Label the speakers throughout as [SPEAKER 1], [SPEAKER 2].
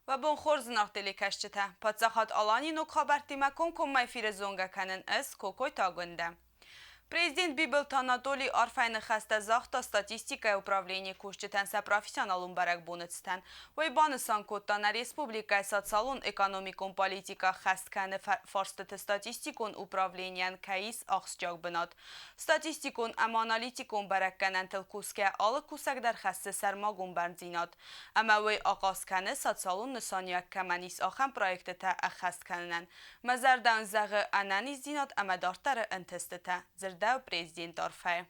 [SPEAKER 1] Уӕ бон хорз, зынаргъ телекӕсджытӕ! Паддзахад Аланийы ног хабӕрттимӕ комкоммӕ эфиры зонгӕ кӕнын ӕз, Кокойты Агуындӕ. Президент Бибылты Анатолий арфӕйы ныхӕстӕ загъта статистикӕйы управленийы кусджытӕн сӕ профессионалон бӕрӕгбоны цытӕн. Уый банысан кодта, нӕ республикӕйы социалон-экономикон политикӕ ӕххӕст кӕны фарстыты статистикон управленийӕн кӕй ис ахсджиаг бынат. Статистикон ӕмӕ аналитикон бӕрӕггӕнӕнтыл кусгӕ алы кусӕг дӕр хӕссы сӕрмагонд бӕрндзинад. Ӕмӕ уый ахъаз кӕны, социалон нысаниуӕг кӕмӕн ис, ахӕм проектытӕ ӕххӕст кӕнынӕн. Мӕ зӕрдӕ ын зӕгъы ӕнӕниздзинад ӕмӕ дарддӕры ӕнтыстытӕ, дзырдӕуы президент арфӕйы.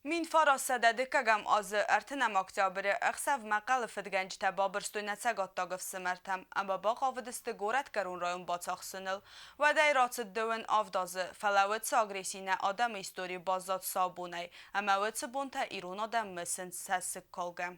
[SPEAKER 1] 1900 дыккӕгӕм азы ӕртынӕм октябры ӕхсӕв Мӕхъӕлы фыдгӕнджытӕ бабырстой нӕ цӕгаттаг ӕфсымӕртӕм ӕмӕ бахъавыдысты горӕтгӕрон район бацахсыныл. Уӕдӕй рацыд дыууын авд азы, фӕлӕ уыцы агресси нӕ адӕмы историйы баззад сау бонӕй, ӕмӕ уыцы бонтӕ ирон адӕм мысынц цӕссыгкалгӕ.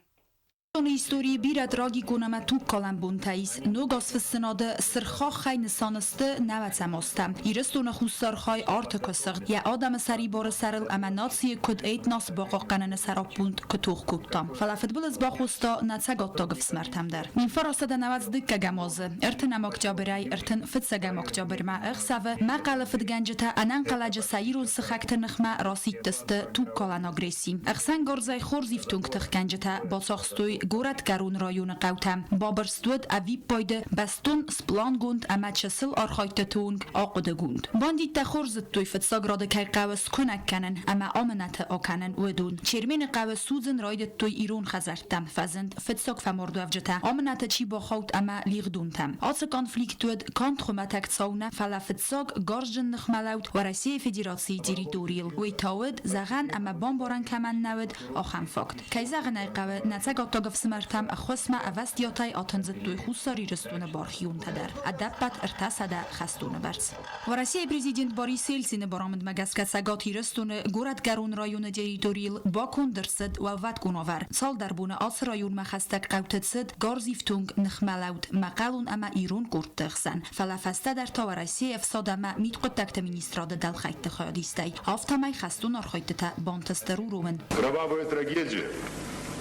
[SPEAKER 2] Историйы бирӕ трагикон ӕмӕ тугкалӕн бонтӕ ис. Ног азфыссынады сырх хаххӕй нысан сты нӕуӕдзӕм азтӕ. Ирыстоны хуссар хай арты куы сыгъд, йӕ адӕмы сӕрибары сӕрыл ӕмӕ нацийы куыд этнос бахъахъхъӕныны сӕраппонд куы тох кодта. Фӕлӕ фыдбылыз бахоста нӕ цӕгаттаг ӕфсымӕртӕм дӕр. 1900 дыккӕгӕм азы ӕртынӕм октябрӕй ӕртын фыццӕгӕм октябрьмӕ ӕхсӕвы Мӕхъӕлы фыдгӕнджытӕ ӕнӕнхъӕлӕджы сӕ ирон сыхӕгты ныхмӕ расидтысты тугкалӕн агресси. Ӕхсӕнгарзӕй хорз ифтонг тыхгӕнджытӕ бацахстой горӕтгӕрон районы хъӕутӕ. Бабырст уыд ӕвиппайды бӕстон сплангонд ӕмӕ чысыл архайдтыты онг ахъуыдыгонд. Бандиттӕ хорз зыдтой, фыццаг рады кӕй хъӕуы скуынӕг кӕнын ӕмӕ амынӕты акӕнын, уыдон. Чермены хъӕуы судзын райдыдтой ирон хӕдзӕрттӕ. Фӕзынд фыццаг фӕмардуӕвджытӕ, амынӕты чи бахауд ӕмӕ лигъдонтӕ. Ацы конфликт уыд канд хуымӕтӕг цау нӕ, фӕлӕ фыццаг гарзджын ныхмӕлӕуд Уӕрӕсейы Федерацийы территорийыл. Уый та уыд, зӕгъӕн ӕмӕ бамбарӕн кӕмӕн нӕ уыд, ахӕм факт. Кӕй зӕгъын ӕй хъӕуы, нӕ цӕгаттаг ӕфсымӕртӕм ӕххуысмӕ ӕвӕстиатӕй атындзыдтой Хуссар Ирыстоны бархионтӕ дӕр, ӕдӕппӕт 300 хӕстоны бӕрц. Уӕрӕсейы президент Борис Ельцины барамындмӕ гӕсгӕ Цӕгат Ирыстоны Горӕтгӕрон районы территорийыл баконд ӕрцыд уӕлвӕткон уавӕр. Цалдӕр боны ацы районмӕ хӕстӕг хъӕуты цыд гӕрзифтонг ныхмӕлӕуд мӕхъӕлон ӕмӕ ирон къордты хсӕн, фӕлӕ фӕстӕдӕр та Уӕрӕсейы ӕфсад ӕмӕ мидхъуыддӕгты министрады дӕлхӕйтты хайадистӕй, афтӕмӕй хӕстон архайдтытӕ бантыст ӕруромын.
[SPEAKER 3] Кровавая трагедия,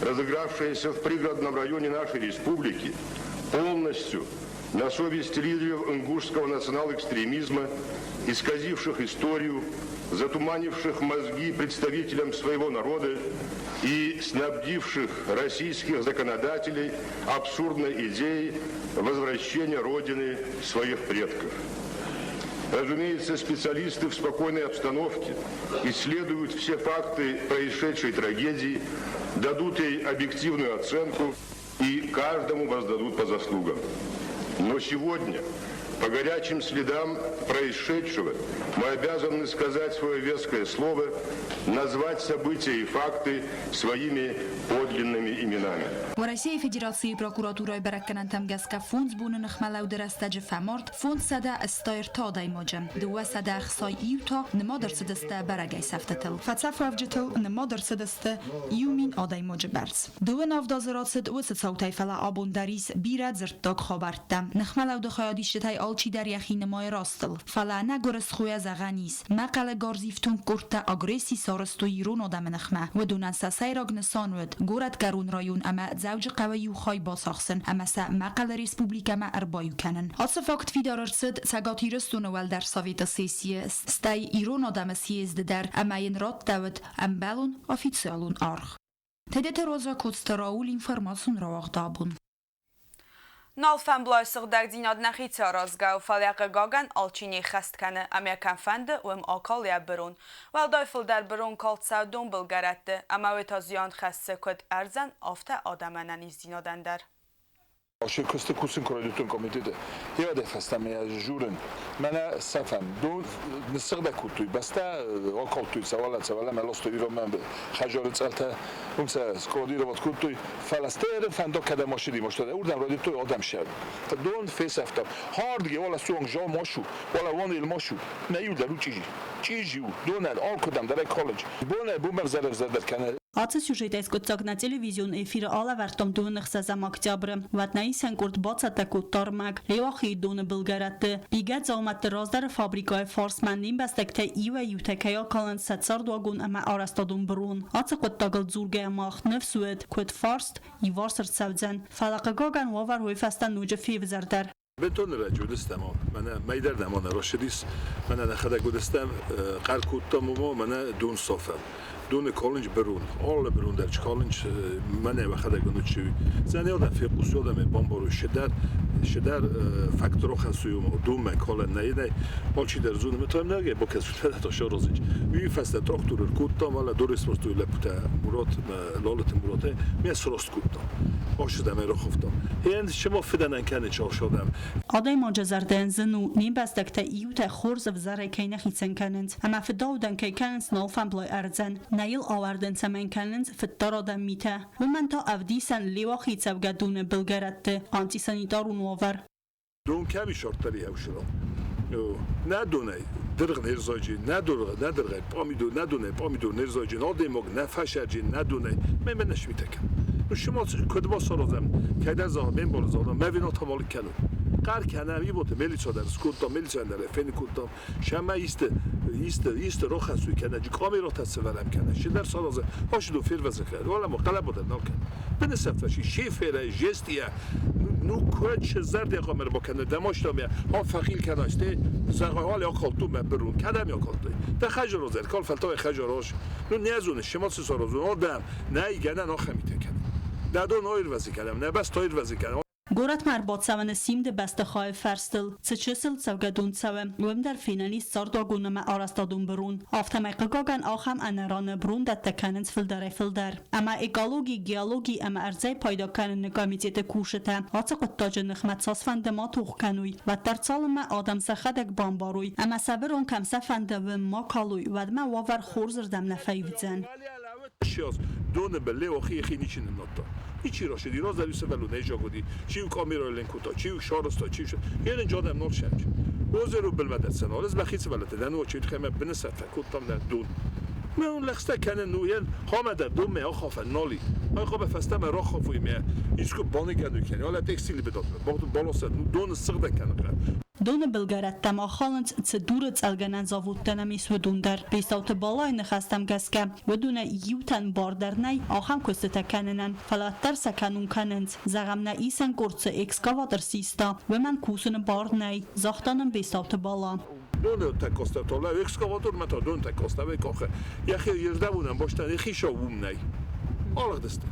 [SPEAKER 3] разыгравшаяся в пригородном районе нашей республики, полностью на совести лидеров ингушского национал-экстремизма, исказивших историю, затуманивших мозги представителям своего народа и снабдивших российских законодателей абсурдной идеей возвращения родины своих предков. Разумеется, специалисты в спокойной обстановке исследуют все факты происшедшей трагедии, дадут ей объективную оценку и каждому воздадут по заслугам. Но сегодня, по горячим следам происшедшего, мы обязаны сказать свое веское слово, назвать события и факты своими подлинными именами.
[SPEAKER 2] Уӕрӕсейы Федерацийы прокуратурӕйы бӕрӕггӕнӕнтӕм гӕсгӕ фондз боны ныхмӕлӕуды рӕстӕджы фӕмард 583 адӕймаджы, 261 та нымад ӕрцыдысты бӕрӕгӕй сӕфтытыл. Фӕцӕфуӕвджытыл нымад ӕрцыдысты 1000 адӕймаджы бӕрц. Дыууын авд азы рацыд уыцы цаутӕй, фӕлӕ абон дӕр ис бирӕ дзырддаг хабӕрттӕ. Ныхмӕлӕуды хайадисджытӕй алчидӕр йӕхи нымайы растыл. Фӕлӕ ӕнӕ гуырысхойӕ зӕгъӕн ис, мӕхъӕлы гӕрзифтонг къордтӕ агресси сарӕзтой ирон адӕмы ныхмӕ. Уыдонӕн сӕ сӕйраг нысан уыд Горӕтгӕрон район ӕмӕ Дзӕуджыхъӕуы иу хай бацахсын ӕмӕ сӕ Мӕхъӕлы республикӕмӕ ӕрбаиу кӕнын. Ацы факт фидар ӕрцыд Цӕгат Ирыстоны Уӕлдӕр Советы сессийы, стӕй ирон адӕмы съезды дӕр ӕмӕ йын радтӕуыд ӕмбӕлон официалон аргъ. Тедеты Роза Коцты Рауль информацион рауагъд абон.
[SPEAKER 1] Нал фӕмблайы сыгъдӕгдзинад нӕхицӕй аразгӕ у, фӕлӕ хъыгагӕн, алчи не ххӕст кӕны, ӕмӕ кӕм фӕнды, уым акал йӕ бырон. Уӕлдай фылдӕр бырон калд цӕуы донбылгӕрӕтты, ӕмӕ уый та зиан хӕссы куыд ӕрдзӕн, афтӕ адӕмы ӕнӕниздзинадӕн дӕр.
[SPEAKER 4] Се куысты кусын куы райдыдтон комитеты, уӕдӕй фӕстӕмӕ ӕз журын, мӕнӕ сӕфӕм, дон ныссыгъдӕг кодтой, бӕстӕ акалдтой цӕуӕлӕ, цӕуӕлӕ мӕ ластой иронмӕ хӕдзары цъӕлтӕ, уым сӕ складировать кодтой, фӕлӕ стӕй фӕндаг кӕдӕм ацыди, уырдӕм райдыдтой адӕм сӕ. Дон фесӕфта. Хӕрдгӕ, уӕлӕ суанг жал машу, уӕлӕ уанел машу, нӕ иу дӕр у чъизи. Чъизи у, донӕн алкуыдӕм дӕр ӕй колледж. Бонӕй бонмӕ ӕвзӕр-ӕвзӕрдӕр кӕны.
[SPEAKER 5] Ацы сюжетӕй скъуыддзаг нӕ телевизион эфиры алӕвӕрдтам дыууын ӕхсӕзӕм октябры. Уӕд нӕ исӕн къорд бацӕттӕ кодта ӕрмӕг Леуахийы доны былгӕрӕтты. Бигӕ дзаумӕтты раздӕры фабрикӕйы фарсмӕ не мбӕстӕгтӕй иуӕй-иутӕ кӕй акалынц сӕ цардуагон ӕмӕ арӕзтадон бырон. Ацы хъуыддагыл дзургӕйӕ мах ныфс уыд, куыд фарст иуварс ӕрцӕудзӕн, фӕлӕ хъыгагӕн уавӕр уый фӕстӕ ноджы февзӕрдӕр.
[SPEAKER 4] Бынтон ӕрӕджы уыдыстӕм, мӕнӕ мӕйдӕр нӕма нӕ ращыдис, мӕнӕ нӕхӕдӕг уыдыстӕм, хъӕр кодтам уымӕ, мӕнӕ дон сафӕм. Доны калынч бырун, алы бырун дӕр калынч, мӕнӕ уӕхӕдӕг уынут чи. Зӕнӕ фехъусой ӕмӕ бамбарой, шедӕр, шедӕр факторо хӕсуй донмӕ калӕн нӕй, нӕй, алчидӕр зоны, мытам нӕ бакӕсут, саразыч. Уый фӕстӕ трактор кодтам, ала доресмостой лӕппутӕ Мурат, Лалыты Муратӕй, ме сраст кодтам. Ашыдӕм ӕрахуывтам. Ен шыма фыдӕнӕн кӕны чашадӕм.
[SPEAKER 5] Адӕймаджы зӕрдӕйӕн зын у, не мбӕстӕгтӕ иутӕ хорз ӕвзӕрӕй кӕй нӕ хицӕн кӕнынц ӕмӕ фыдаудӕн кӕй кӕнынц налфамблай ӕрдзӕн, нӕ йыл ауӕрдын цӕмӕн кӕнынц фыддӕр митӕ. Уымӕн та ӕвдисӕн Леуахи цӕугӕдоны былгӕрӕтты антисанитарон уавӕр.
[SPEAKER 4] Дон кӕм ис арддӕр ӕвсырау? Нӕ донӕй дыргъ не рзайджи, нӕ дыргъ, нӕ дыргъӕй пъамидор, нӕ донӕй пъамидор не рзайджи, адӕймаг нӕ фӕсӕрджи, нӕ донӕй. Мӕ мӕ нӕ смитӕ кӕн. Ну шума куыд басаразӕм, кӕдӕр зӕгъ, ме мбалы зӕгъ, мӕ вино тамалык кӕнын. Хъӕр кӕнӕм, иботы милицадӕр скодтам, милицадӕр фены кодтам, шӕмӕ исты, исты, исты рохӕсуй кӕнӕ, камеротӕ сӕвӕрӕм кӕнӕ, шидӕр саразы, ашыду фервӕзын кӕнӕ, уӕлӕ ма хъӕлӕбадӕр нал кӕн. Бынысӕфтӕ шеферӕй, жестийӕ, ну куыд зӕрдӕ къамер бакӕны, дӕмаштамӕ, ha фӕхил кӕнас, те зӕгъӕл акалдту мӕ бырун, кӕдӕм акалдтай? Дӕ хӕжароз ӕркал, фӕлтау хӕжароз. Ну не зоныс, шема цы саразон, адӕм, нӕй гӕнӕн ахӕмитӕ кӕнын. Нӕ дон аирвӕзын кӕнӕм, нӕ бӕстӕ аирвӕзын кӕнӕм.
[SPEAKER 5] Горӕтмӕ ӕрбацӕуӕны Симды бӕстыхайы фӕрстыл цы чысыл цӕугӕдон цӕуы, уым дӕр фенӕн ис цардуагон ӕмӕ арӕзтадон бырон. Афтӕмӕй, хъыгагӕн, ахӕм ӕнӕраны брондӕттӕ кӕнынц фылдӕрӕй-фылдӕр. Ӕмӕ экологи, геологи ӕмӕ ӕрдзӕй пайда кӕныны комитеты кусджытӕ ацы хъуыддаджы ныхмӕ цасфӕнды ма тох кӕной, уӕддӕр цалынмӕ адӕм сӕхӕдӕг бамбарой ӕмӕ сӕ бырон кӕм сӕ фӕнды, уым ма калой, уӕдмӕ уавӕр хорзырдӕм нӕ фӕивдзӕн.
[SPEAKER 4] Доны был леохи ничи ныннадта. Ничи рашиди, раздӕр сывӕллон ӕй чи камера ленкота, чи сарӕзта, чи Ерын жадам нал шемч. Озеру былмӕ дӕтсен, алыз мӕхи сывӕллӕттӕ дӕн уочи тхӕмӕ бынысӕфтӕ кодтам нӕ дон. Мӕ лӕгъстӕ кӕнын ну ен хамӕдӕр дон мӕ ахафӕн нали. Ай хабе фӕстӕмӕ рахафуй мӕ искуы баныгӕнуй кӕни, ала текстили бедат. Баласӕ дон сыгъдӕг кӕнын.
[SPEAKER 5] Доны былгӕрӕттӕм ахалынц, цы дуры цъӕлгӕнӕн заводтӕ нӕм ис, уыдон дӕр. Бестауты Балайы ныхӕстӕм гӕсгӕ, уыдонӕй иутӕн бар дӕр нӕй ахӕм куыстытӕ кӕнынӕн, фӕлӕ уӕддӕр сӕ кӕнон кӕнынц. Зӕгъӕм, нӕ исӕн къорд цы экскаватор систа, уымӕн кусыны бар нӕй, загъта нын Бестауты Бала.
[SPEAKER 4] Доны тӕккастӕ экскаватор мӕ та дон тӕккастӕ къахы. Йӕхи ердӕвунӕн бастӕн йӕхи уым нӕй. Алыгъдысты.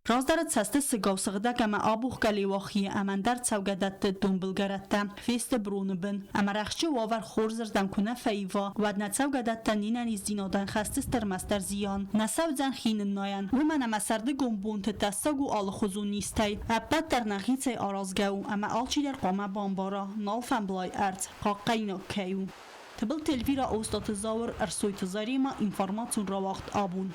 [SPEAKER 5] Раздӕры цӕсты сыгау сыгъдӕг ӕмӕ абухгӕ Леуахийы ӕмӕ ӕндӕр цӕугӕдӕтты донбылгӕрӕттӕ фесты броны бын. Ӕмӕ рӕхджы уавӕр хорзырдӕм куы нӕ фӕива, уӕд нӕ цӕугӕдӕттӕ не нӕниздзинадӕн хӕсдзысты ӕрмӕстдӕр зиан. Нӕ цӕудзӕн хи ныннайӕн, уымӕн ӕмӕ сӕрдыгон бонты тӕссаг у алыхуызон низтӕй. Ӕппӕт дӕр нӕхицӕй аразгӕ у ӕмӕ алчидӕр хъуамӕ бамбара, налфӕмблай ӕрдз хъахъхъӕнинаг кӕй у. Тыбылты Эльвира, Остъаты Зауыр, Ӕрсойты Заремӕ, информацион рауагъд «Абон».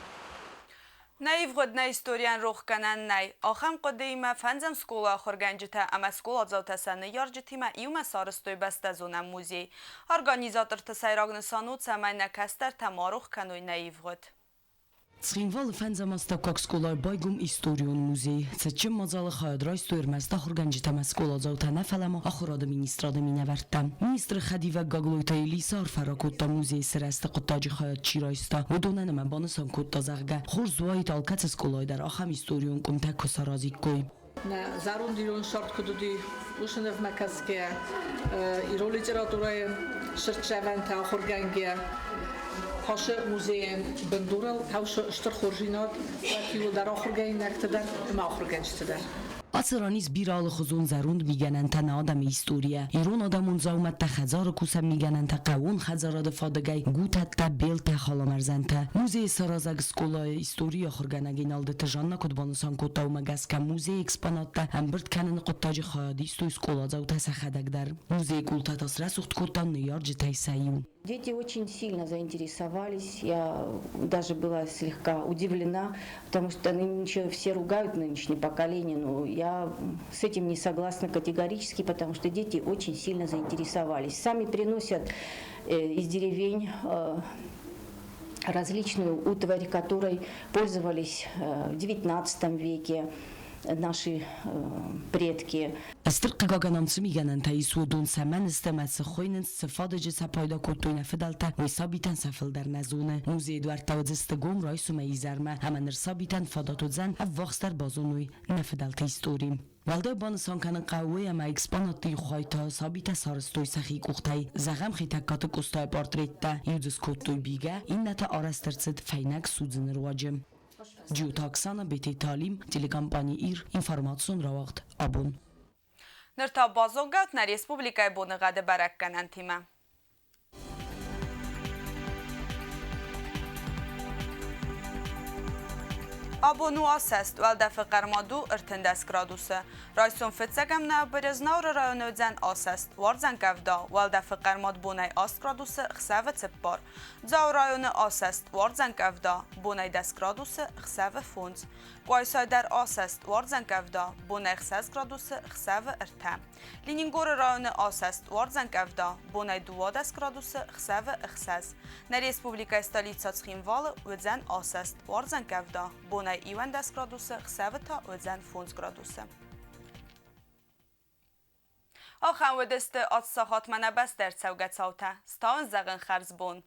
[SPEAKER 1] Нӕ ивгъуыд, нӕ историйӕн рох кӕнӕн нӕй. Ахӕм хъуыдыимӕ фӕндзӕм скъолайы ахуыргӕнджытӕ ӕмӕ скъоладзаутӕ сӕ ныййарджытимӕ иумӕ сарӕзтой бӕстӕзонӕн музей. Организаторты сӕйраг нысан у, цӕмӕй нӕ кӕстӕртӕ ма рох кӕной нӕ ивгъуыд.
[SPEAKER 6] Цхинвалы фӕндзӕм астӕуккаг скъолайы байгом историон музей. Цытджын мадзалы хайад райстой ӕрмӕст ахуыргӕнджытӕ ӕмӕ скъоладзаутӕ нӕ, фӕлӕ ма ахуырады министрады минӕвӕрттӕ. Министры хӕдивӕг Гаглойты Элиса арфӕ ракодта музейы сырӕзты хъуыддаджы хайад чи райста, уыдонӕн ӕмӕ банысан кодта, зӕгъгӕ, хорз уаид, алкӕцы скъолайы дӕр ахӕм историон къуымтӕ куы саразиккой.
[SPEAKER 7] Нӕ зӕронд ирон цард куыд уыди, уыцы нывмӕ кӕсгӕйӕ, ирон литературӕйы цыртдзӕвӕнтӕ ахуыргӕнгӕйӕ, Хасы музейӕн бындурыл хаусы стыр хорздзинад иууылдӕр ахуыргӕнинӕгты дӕр ӕмӕ ахуыргӕнджыты дӕр.
[SPEAKER 6] Ацы ран ис бирӕ алыхуызон зӕронд мигӕнӕнтӕ нӕ адӕмы историйӕ. Ирон адӕмон дзаумӕттӕ, хӕдзары кусӕн мигӕнӕнтӕ, хъӕууон хӕдзарады фадыгӕй, гутӕттӕ, белтӕ, халамӕрзӕнтӕ. Музейы саразӕг скъолайы историйы ахуыргӕнӕг Еналдыты Жанна куыд банысан кодта, уымӕ гӕсгӕ музейы экспонаттӕ ӕмбырд кӕныны хъуыддаджы хайад истой скъоладзаутӕ сӕхӕдӕг дӕр. Музейы къултӕ та срӕсугъд кодта ныййарджытӕй сӕ иу.
[SPEAKER 8] Дети очень сильно заинтересовались. Я даже была слегка удивлена, потому что нынче все ругают нынешнее поколение, но я с этим не согласна категорически, потому что дети очень сильно заинтересовались. Сами приносят из деревень. Различную утварь, которой пользовались в XIX веке наши предки.
[SPEAKER 6] Стыр хъыгагӕн, ам цы мигӕнӕнтӕ ис, уыдон цӕмӕн сты ӕмӕ цы хуыйнынц, цы фадыджы сӕ пайда кодтой нӕ фыдӕлтӕ, уый сабитӕн сӕ фылдӕр нӕ зоны. Музейы дуӕрттӕ уыдзысты гом райсомӕй изӕрмӕ, ӕмӕ ныр сабитӕн фадат уыдзӕн ӕввахсдӕр базоной нӕ фыдӕлты истори. Уӕлдай банысан кӕнын хъӕуы уый, ӕмӕ экспонатты иу хай та сабитӕ сарӕзтой сӕхи къухтӕй. Зӕгъӕм, Хетӕгкаты Къостайы портреттӕ, иу дзы скодтой бигӕ, иннӕтӕ арӕзт ӕрцыд фӕйнӕг судзыны руаджы. Джиоты Оксана, Бететы Алим, телекомпани «Ир», информацион рауагъд «Абон».
[SPEAKER 1] Ныр та базонгӕ нӕ республикӕйы боныгъӕды бӕрӕггӕнӕнтимӕ. Абон у асӕст, уӕлдӕфы хъӕрмад у 13 градусы. Райсом фыццӕгӕм ноябры Знауыры районы уыдзӕн асӕст, уардзӕн къӕвда, уӕлдӕфы хъӕрмад бонӕй 8 градусы, хсӕвы 4. Дзауы районы асӕст, уардзӕн къӕвда, бонӕй 10 градусы, хсӕвы 5. Къуайсай дӕр асӕст, уардзӕн къӕвда, бонӕй 6 градусы, хсӕвы 3. Ленингоры районы асӕст, уардзӕн къӕвда, бонӕй 12 градусы, хсӕвы 6. Нӕ республикӕйы столицӕ Цхинвалы уыдзӕн асӕст, уардзӕн къӕвда, бонӕй 11 градусы, хсӕвы та уыдзӕн 5 градусы. Ахӕм уыдысты ацы сахатмӕ нӕ бӕстӕ ӕрцӕугӕ цаутӕ. Стауын зӕгъын хӕрзбон.